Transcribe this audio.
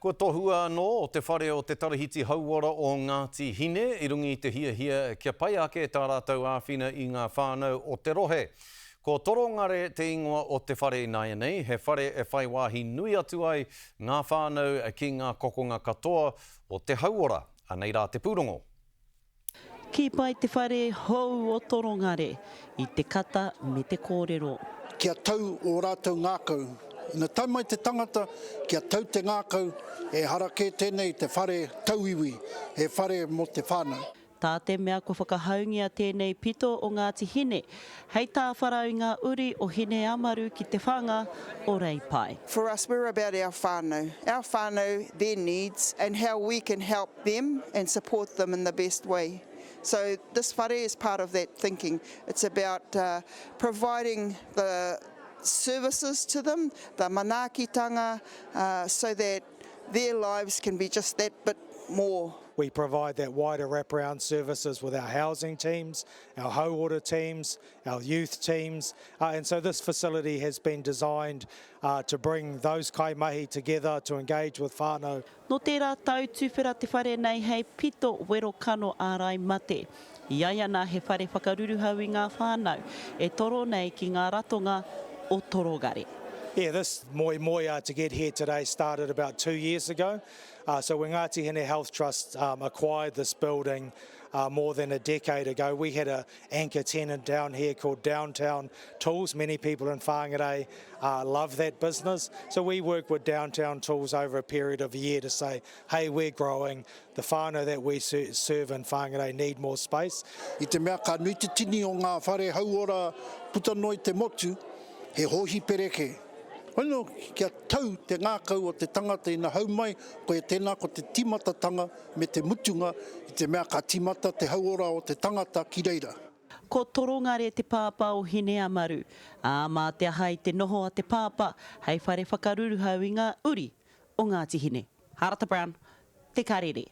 Kua tohua anō te whare o te Tarahiti Hauora o Ngāti Hine i runga i te hiahia kia pai ake tā rātou āwhina i ngā whānau o te rohe. Ko Torongare te ingoa o te whare ināianei, he whare e whai wāhi nui atu ai ngā whānau ki ngā kokonga katoa o te hauora. Anei rā te pūrongo. Kī pai te whare hou o Torongare i te kata me te kōrero. Kia tau ō rātou ngākau. Ina tae mai te tangata, kia tau te ngākau, ehara kē tēnei i te whare tauiwi, he whare mō te whānau. Tā te mea kua whakahaungia tēnei pito o Ngāti Hine hei tāwharau i ngā uri o Hineamaru ki te whanga o Reipae. For us we're about our whānau, our whānau, their needs and how we can help them and support them in the best way. So this whare is part of that thinking. It's about providing the services to them, the manaakitanga, so that their lives can be just that bit more. We provide that wider wraparound services with our housing teams, our hauora teams, our youth teams, uh, and so this facility has been designed uh, to bring those kaimahi together to engage with whānau. Nō tērā tau tuwhera te whare nei hei pito wero kano ārai mate. I ai ana he whare whakaruruhau i ngā whānau e toro nei ki ngā ratonga o Torogare. Yeah, this moemoeā to get here today started about two years ago. Uh, so when Ngāti Hine Health Trust um, acquired this building uh, more than a decade ago, we had a anchor tenant down here called Downtown Tools. Many people in Whangarei uh, love that business. So we worked with Downtown Tools over a period of a year to say, hey, we're growing. The whānau that we serve in Whangarei need more space. I te mea ka nui te tini o ngā whare hauora puta noa i te motu, he hōhipere kē. Hono, kia tau te ngākau o te tangata ina hau mai, koia tēnā ko te tīmatatanga me te mutunga, i te mea ka tīmata te hauora o te tangata ki reira. Ko Torongare te pāpā o Hineamaru, ā, mā te aha i te noho a te pāpā hei whare whakaruruhau i ngā uri o Ngāti Hine. Harata Brown, Te Karere.